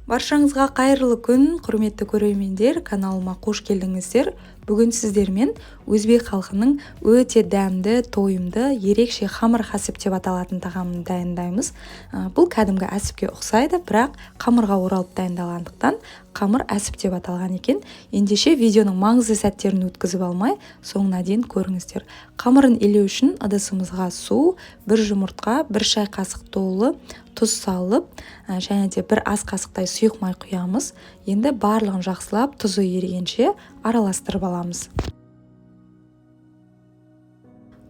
Баршаңызға қайырлы күн, құрметті көрермендер, каналыма қош келдіңіздер. Бүгін сіздермен өзбек халқының өте дәмді, тойымды, ерекше хамыр хасып деп аталатын тағамын дайындаймыз. Бұл кәдімгі әсіпке ұқсайды, бірақ қамырға оралып дайындалғандықтан қамыр әсіп деп аталған екен. Ендеше видеоның маңызды сәттерін өткізіп алмай, соңына дейін көріңіздер. Қамырын илеу үшін ыдысымызға су, бір жұмыртқа, бір шай қасық толы тұз салып, және де бір ас қасықтай сұйық май құямыз. Енді барлығын жақсылап тұзы ерігенше араластырып аламыз.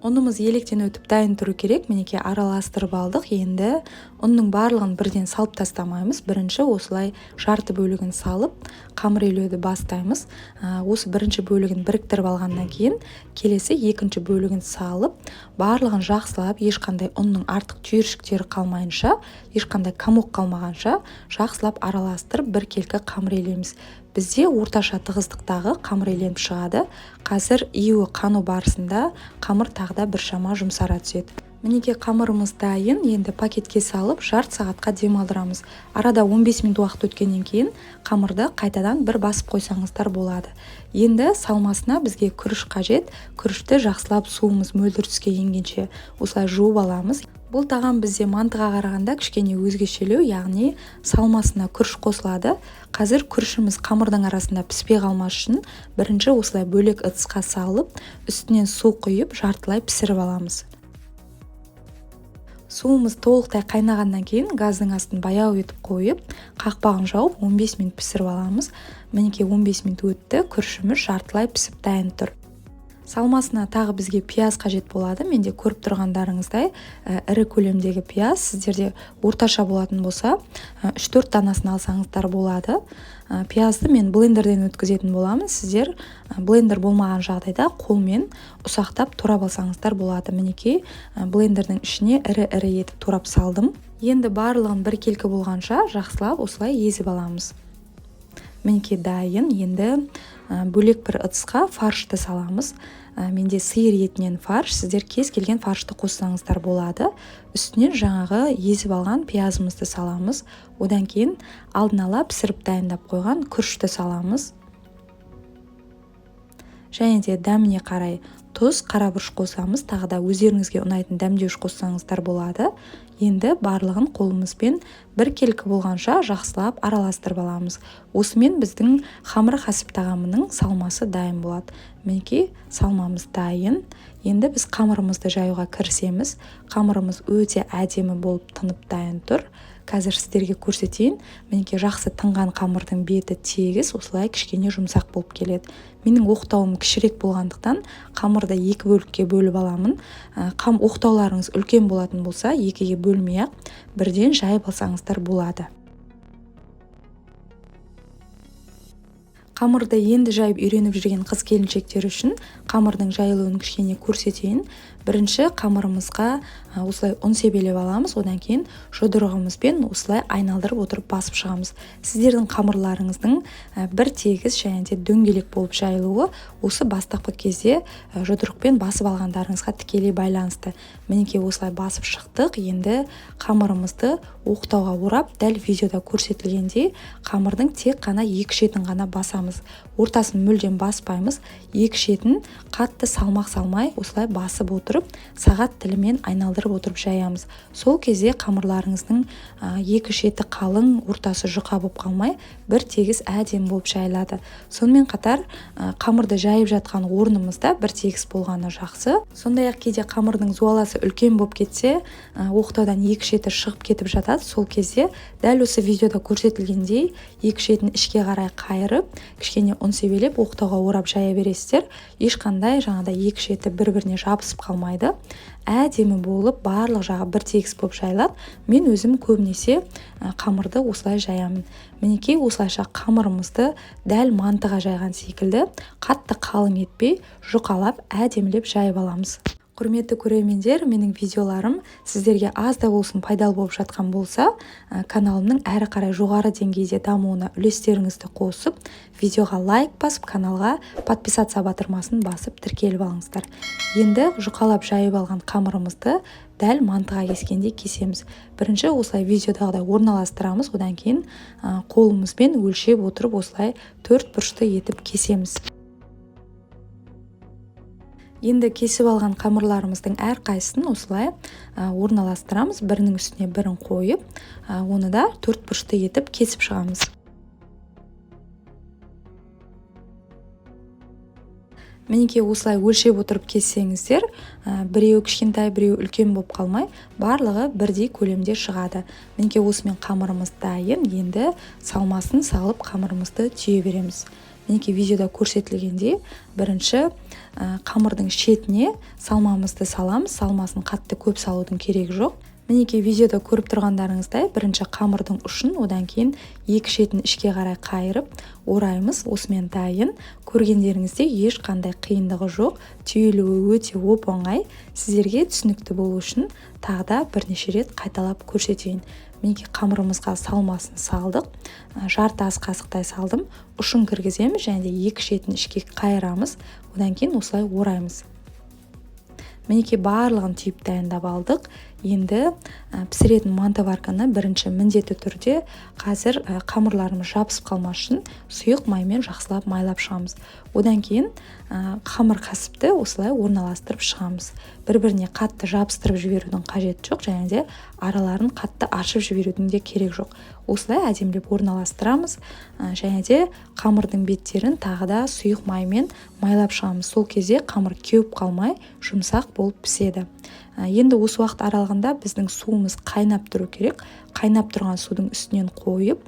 Ұнымыз електен өтіп дайын тұру керек. Мінекей, араластырып алдық. Енді ұнның барлығын бірден салып тастамаймыз. Бірінші осылай жарты бөлігін салып, қамыр илеуді бастаймыз. Осы бірінші бөлігін біріктіріп алғаннан кейін келесі екінші бөлігін салып, барлығын жақсылап, ешқандай ұнның артық түйіршіктері қалмайынша, ешқандай комок қалмағанша жақсылап араластырып, біркелкі қамыр илейміз. Бізде орташа тығыздықтағы қамыр иленіп шығады. Қазір июі қану барысында қамыр тағы да біршама жұмсара түседі. Мінекей, қамырымыз дайын. Енді пакетке салып, жарты сағатқа демалдырамыз. Арада 15 минут уақыт өткеннен кейін қамырды қайтадан бір басып қойсаңыздар болады. Енді салмасына бізге күріш қажет. Күрішті жақсылап суымыз мөлдір түске енгенше осылай жуып аламыз. Бұл тағам бізде мантыға қарағанда кішкене өзгешелеу, яғни салмасына күріш қосылады. Қазір күрішіміз қамырдың арасында піспей қалмас үшін бірінші осылай бөлек ыдысқа салып, үстінен су құйып, жартылай пісіріп аламыз. Суымыз толықтай қайнағаннан кейін газдың астын баяу етіп қойып, қақпағын жауып, 15 минут пісіріп аламыз. Мінекей, 15 минут өтті, күрішіміз жартылай пісіп дайын тұр. Салмасына тағы бізге пияз қажет болады. Менде көріп тұрғандарыңыздай ірі көлемдегі пияз. Сіздерде орташа болатын болса, 3-4 данасын алсаңыздар болады. Пиязды мен блендерден өткізетін боламын. Сіздер блендер болмаған жағдайда қолмен ұсақтап турап алсаңыздар болады. Мінекей, блендердің ішіне ірі-ірі етіп турап салдым. Енді барлығын біркелкі болғанша жақсылап осылай езіп аламыз. Мінекей, дайын. Енді бөлек бір ыдысқа фаршты саламыз. Менде сиыр етінен фарш, сіздер кез келген фаршты қоссаңыздар болады. Үстінен жаңағы езіп алған пиязымызды саламыз. Одан кейін алдын ала пісіріп дайындап қойған күрішті саламыз. Және де дәміне қарай тұз, қара бұрыш қосамыз. Тағы да өздеріңізге ұнайтын дәмдеуіш қоссаңыздар болады. Енді барлығын қолымызбен біркелкі болғанша жақсылап араластырып аламыз. Осымен біздің хамыр хасып тағамының салмасы дайын болады. Мінекей, салмамыз дайын. Енді біз қамырымызды жаюға кірісеміз. Қамырымыз өте әдемі болып тынып дайын тұр. Қазір сіздерге көрсетейін. Мінекей, жақсы тынған қамырдың беті тегіс, осылай кішкене жұмсақ болып келеді. Менің оқтауым кішірек болғандықтан қамырды екі бөлікке бөліп аламын. Оқтауларыңыз үлкен болатын болса, екіге бөлмей ақ бірден жайып алсаңыздар болады. Қамырды енді жайып үйреніп жүрген қыз келіншектер үшін қамырдың жайылуын кішкене көрсетейін. Бірінші қамырымызға осылай ұн себелеп аламыз, одан кейін жұдырығымызбен осылай айналдырып отырып басып шығамыз. Сіздердің қамырларыңыздың бір тегіс және де дөңгелек болып жайылуы осы бастапқы кезде жұдырықпен басып алғандарыңызға тікелей байланысты. Мінекей, осылай басып шықтық. Енді қамырымызды оқтауға орап, дәл видеода көрсетілгендей қамырдың тек қана екі шетін ғана басамыз. Ортасын мүлдем баспаймыз. Екі шетін қатты салмақ салмай осылай басып отырып, сағат тілімен айналдырып отырып жаямыз. Сол кезде қамырларыңыздың екі шеті қалың, ортасы жұқа болып қалмай, бір тегіс әдемі болып жайылады. Сонымен қатар қамырды жайып жатқан орнымызда бір тегіс болғаны жақсы. Сондай-ақ кейде қамырдың зуаласы үлкен болып кетсе, оқтаудан екі шеті шығып кетіп жатады. Сол кезде дәл осы видеода көрсетілгендей екі шетін ішке қарай қайырып, кішкене ұн себелеп, оқтауға орап жая бересіздер. Ешқандай жаңағыдай екі шеті бір-біріне жабысып қалмайды. Әдемі болып барлық жағы бір тегіс болып жайылады. Мен өзім көбінесе қамырды осылай жаямын. Мінекей, осылайша қамырымызды дәл мантыға жайған секілді қатты қалың етпей, жұқалап, әдемілеп жайып аламыз. Құрметті көрермендер, менің видеоларым сіздерге аз да болсын пайдалы болып жатқан болса, каналымның әрі қарай жоғары деңгейде дамуына үлестеріңізді қосып, видеоға лайк басып, каналға подписаться батырмасын басып тіркеліп алыңыздар. Енді жұқалап жайып алған қамырымызды дәл мантыға кескендей кесеміз. Бірінші осылай видеодағыдай орналастырамыз, одан кейін қолымызбен өлшеп отырып осылай төрт бұрышты етіп кесеміз. Енді кесіп алған қамырларымыздың әрқайсысын осылай орналастырамыз, бірінің үстіне бірін қойып, оны да төрт бұрышты етіп кесіп шығамыз. Мінекей осылай өлшеп отырып кессеңіздер, біреуі кішкентай, біреуі үлкен болып қалмай, барлығы бірдей көлемде шығады. Мінекей осымен қамырымыз дайын. Енді салмасын салып қамырымызды түйе береміз. Мінекей видеода көрсетілгендей, бірінші қамырдың шетіне салмамызды саламыз. Салмасын қатты көп салудың керегі жоқ. Мінекей видеода көріп тұрғандарыңыздай, бірінші қамырдың ұшын, одан кейін екі шетін ішке қарай қайырып ораймыз. Осымен дайын. Көргендеріңіздей ешқандай қиындығы жоқ, түйілуі өте оп-оңай. Сіздерге түсінікті болу үшін тағы да бірнеше рет қайталап көрсетейін. Мінекей қамырымызға салмасын салдық, жарты ас қасықтай салдым. Ұшын кіргіземіз және де екі шетін ішке қайырамыз, одан кейін осылай ораймыз. Мінекей барлығын түйіп дайындап алдық. Енді пісіретін мантоварканы бірінші міндетті түрде қазір қамырларымыз жабысып қалмас үшін сұйық маймен жақсылап майлап шығамыз. Одан кейін қамыр қасыпты осылай орналастырып шығамыз. Бір-біріне қатты жабыстырып жіберудің қажеті жоқ, және де араларын қатты ашып жіберудің де керек жоқ. Осылай әдемілеп орналастырамыз, және де қамырдың беттерін тағы да сұйық маймен майлап шығамыз. Сол кезде қамыр кеуіп қалмай, жұмсақ болып піседі. Енді осы уақыт аралығында біздің суымыз қайнап тұру керек. Қайнап тұрған судың үстінен қойып,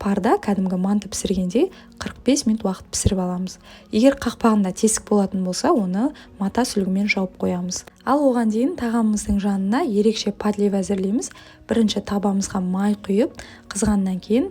парда кәдімгі манты пісіргендей 45 минут уақыт пісіріп аламыз. Егер қақпағында тесік болатын болса, оны мата сүлгімен жауып қоямыз. Ал оған дейін тағамымыздың жанына ерекше подлив әзірлейміз. Бірінші табамызға май құйып, қызғаннан кейін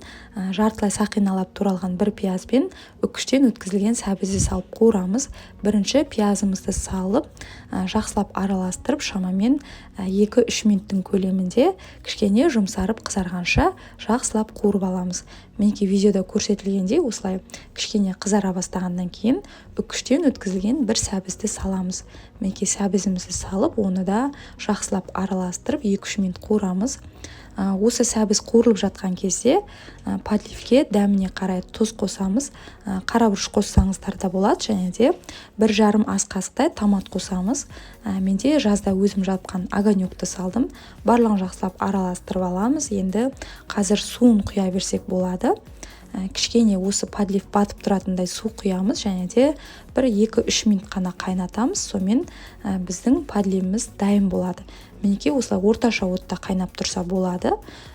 жартылай сақиналап туралған бір пияз бен үкіштен өткізілген сәбізді салып қуырамыз. Бірінші пиязымызды салып, жақсылап араластырып, шамамен 2-3 минуттың көлемінде кішкене жұмсарып қызарғанша жақсылап қуырып аламыз. Мінекей видеода көрсетілгендей осылай кішкене қызара бастағаннан кейін үкіштен өткізілген бір сәбізді саламыз. Мінекей сәбізімізді салып, оны да жақсылап араластырып 2-3 минут қуырамыз. Осы сәбіз қуырылып жатқан кезде подливке дәміне қарай тұз қосамыз. Қара бұрыш қоссаңыздар да болады, және де 1,5 ас қасықтай томат қосамыз. Менде жазда өзім жапқан огонекті салдым. Барлығын жақсылап араластырып аламыз. Енді қазір суын құя берсек болады. Кішкене осы подлив батып тұратындай су құямыз, және де бір 2-3 минут қана қайнатамыз. Сонымен біздің подливіміз дайын болады. Мінекей осылай орташа отта қайнап тұрса болады.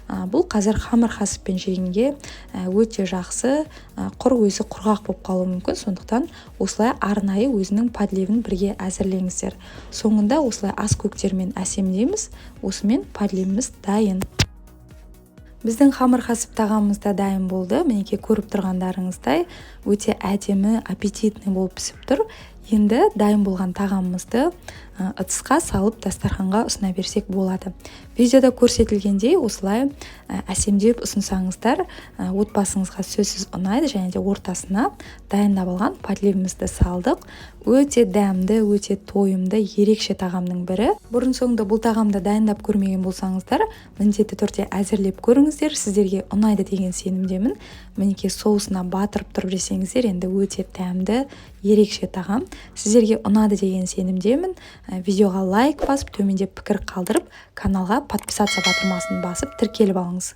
Бұл қазір қамыр қасықпен жегенге өте жақсы, құр өзі құрғақ болып қалуы мүмкін, сондықтан осылай арнайы өзінің подливін бірге әзірлеңіздер. Соңында осылай ас көктермен әсемдейміз. Осымен подливіміз дайын. Біздің қамыр қасып тағамымыз да дайын болды. Мінекей көріп тұрғандарыңыздай өте әдемі, аппетитный болып пісіп тұр. Енді дайын болған тағамымызды ыдысқа салып дастарханға ұсына берсек болады. Видеода көрсетілгендей осылай әсемдеп ұсынсаңыздар, отбасыңызға сөзсіз ұнайды. Және де ортасына дайындап алған подливімізді салдық. Өте дәмді, өте тойымды, ерекше тағамның бірі. Бұрын соңды бұл тағамды дайындап көрмеген болсаңыздар, міндетті түрде әзірлеп көріңіздер, сіздерге ұнайды деген сенімдемін. Мінекей соусына батырып тұрып жесеңіздер, енді өте дәмді, ерекше тағам. Сіздерге ұнады деген сенімдемін. Видеоға лайк басып, төменде пікір қалдырып, каналға подписаться батырмасын басып тіркеліп алыңыз.